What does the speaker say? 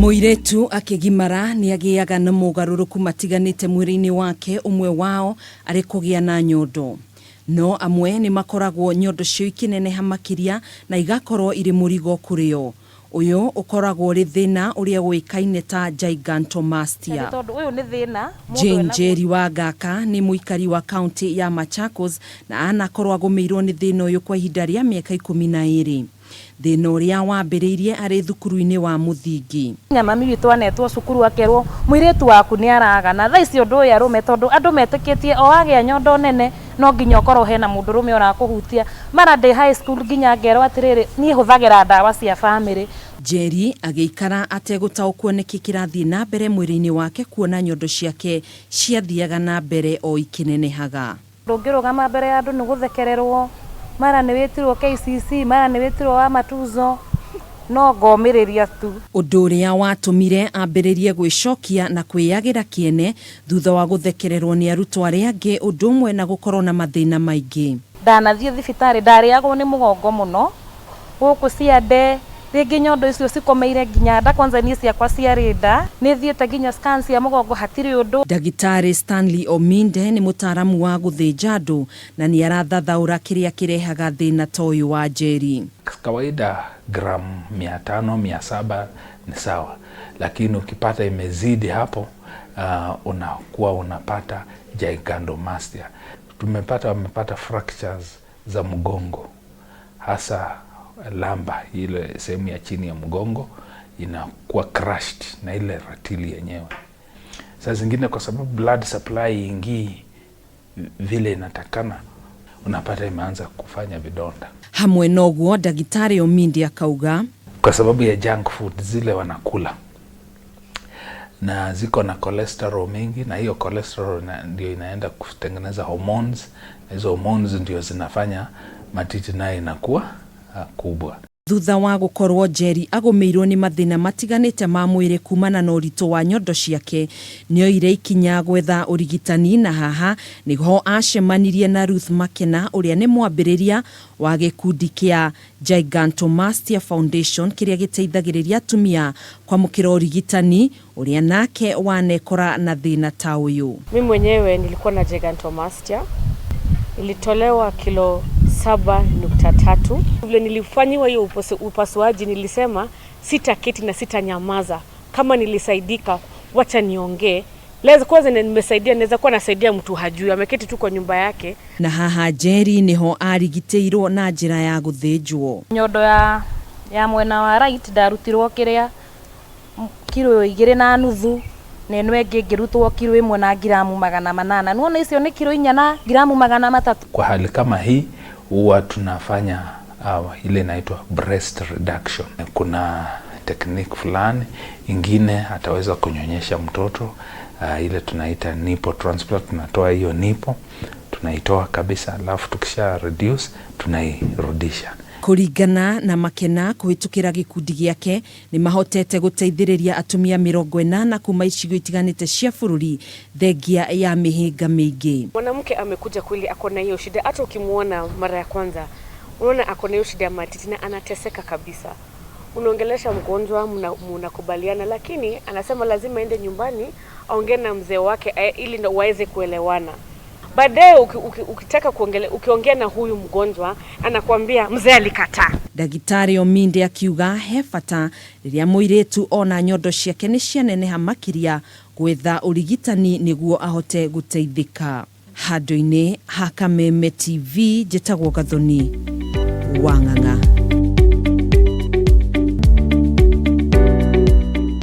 Mũirĩtu akĩgimara nĩ agĩaga na mogarũrũku matiganĩte mwĩrĩ-inĩ wake, ũmwe wao arĩ kũgĩa na nyondo. No amwe nĩ makoragwo nyondo ciao ikĩneneha makĩria na igakorwo irĩ mũrigo kũrĩ o. Ũyũ ũkoragwo ũrĩ thĩna ũrĩa ũĩkaine ta gigantomastia. Jane Njeri wa Ngaka nĩ mũikari wa kaũntĩ ya Machakos na anakorwo agũmĩirwo nĩ thĩna ũyũ kwa ihinda rĩa mĩaka 12. Thĩna ũrĩa wambĩrĩirie arĩ thukuru-inĩ wa mũthingi. Nginya mami witũ anetwo cukuru akerwo mũirĩtu waku nĩ aragana. Thaa ici ũndũ ũyũ arũme tondũ andũ metĩkĩtie o wagĩa nyondo nene no nginya ũkorwo hena mũndũrũme ũrakũhutia. Mara ndĩ high school nginya ngerwo atĩrĩrĩ niĩ hũthagĩra ndawa cia bamĩrĩ. Njeri agĩikara ategũtaũkwo nĩkĩ kĩrathiĩ na mbere mwĩrĩ-inĩ wake kuona nyondo ciake ciathiaga na mbere o ikĩnenehaga. Ndũngĩrũgama mbere ya andũ nĩ gũthekererwo, mara nĩ wĩtirwo KCC, mara nĩ wĩtirwo wa matuzo, no ngomĩrĩria tu. Ũndũ ũrĩa watũmire ambĩrĩrie gwĩcokia na kwĩyagĩra kĩene thutha wa gũthekererwo nĩ arutwo arĩa angĩ ũndũ ũmwe na gũkorwo na mathĩna maingĩ. Ndanathiĩ thibitarĩ ndarĩagwo nĩ mũgongo mũno, gũkũ ciande, rĩngĩ nyondo icio cikomeire nginya nda, kwanza niĩ ciakwa ciarĩ nda, nĩ thiĩte nginya scan cia mũgongo hatirĩ ũndũ. Ndagĩtarĩ Stanley Ominde nĩ mũtaaramu wa gũthĩnja andũ na nĩ arathathaũra kĩrĩa kĩrehaga thĩna ta ũyũ wa Njeri. Kawaida gramu 500, 700 ni sawa, lakini ukipata imezidi hapo unakuwa unapata gigantomastia. Tumepata wamepata fractures za mgongo, hasa lamba ile sehemu ya chini ya mgongo inakuwa crushed na ile ratili yenyewe. Saa zingine kwa sababu blood supply ingii vile inatakana, unapata imeanza kufanya vidonda. Hamwe noguo ndagĩtarĩ Ominde akauga kwa sababu ya junk food zile wanakula na ziko na cholesterol mingi, na hiyo cholesterol ndio inaenda kutengeneza hormones, na hizo hormones ndio zinafanya matiti nayo inakuwa kubwa. Thutha wa gũkorwo Njeri agũmĩirwo nĩ mathĩna matiganĩte ma mwĩrĩ kumana na ũritũ wa nyondo ciake, nĩoire ikinya gwetha ũrigitani na haha nĩho acemanirie na Ruth Makena ũrĩa nĩ mwambĩrĩria wa gĩkundi kĩa Gigantomastia Foundation kĩrĩa gĩteithagĩrĩria atumia kwamũkĩra ũrigitani ũrĩa nake wanekora na thĩna ta ũyũ. Mi mwenyewe nilikuwa na gigantomastia, nilitolewa kilo 7.3. Vile nilifanyiwa hiyo upasuaji nilisema sitaketi na sitanyamaza. Kama nilisaidika, wacha niongee. Leza kwanza nimesaidia, naweza kuwa nasaidia mtu hajui, ameketi tu kwa nyumba yake. Na haha Njeri niho arigitĩirwo na njĩra ya gũthĩnjwo. Nyondo ya mwena wa right ndarutirwo kĩrĩa kiro 2.5 na ĩno ĩngĩ ngĩrutwo kiro 1 na ngiramu 800. Nĩwona icio nĩ kiro 4 na ngiramu 300. Kwa hali kama hii huwa tunafanya ile inaitwa breast reduction. Kuna technique fulani ingine ataweza kunyonyesha mtoto, ile tunaita nipple transplant. Tunatoa hiyo nipple, tunaitoa kabisa, alafu tukisha reduce tunairudisha. Kũringana na Makena kũhĩtũkĩra gĩkundi gĩake nĩ mahotete gũteithĩrĩria atumia 80 kuma icigo itiganĩte cia bũrũri thengia ya mĩhĩnga mĩingĩ. Mwanamke amekuja kweli ako na hiyo shida, hata ukimuona mara ya kwanza unaona ako na hiyo shida ya matiti na anateseka kabisa. Unaongelesha mgonjwa, mnakubaliana, lakini anasema lazima aende nyumbani aongee na mzee wake ili ndo waweze kuelewana. Baadaye ukitaka ukiongea na huyu mgonjwa anakuambia mzee alikataa. Ndagĩtarĩ Ominde akiuga he bata rĩrĩa mũirĩtu ona nyondo ciake nĩ cianeneha makĩria gwetha ũrigitani nĩguo ahote gũteithĩka. Handũ-inĩ ha Kameme TV njĩtagwo Gathoni Wang'ang'a.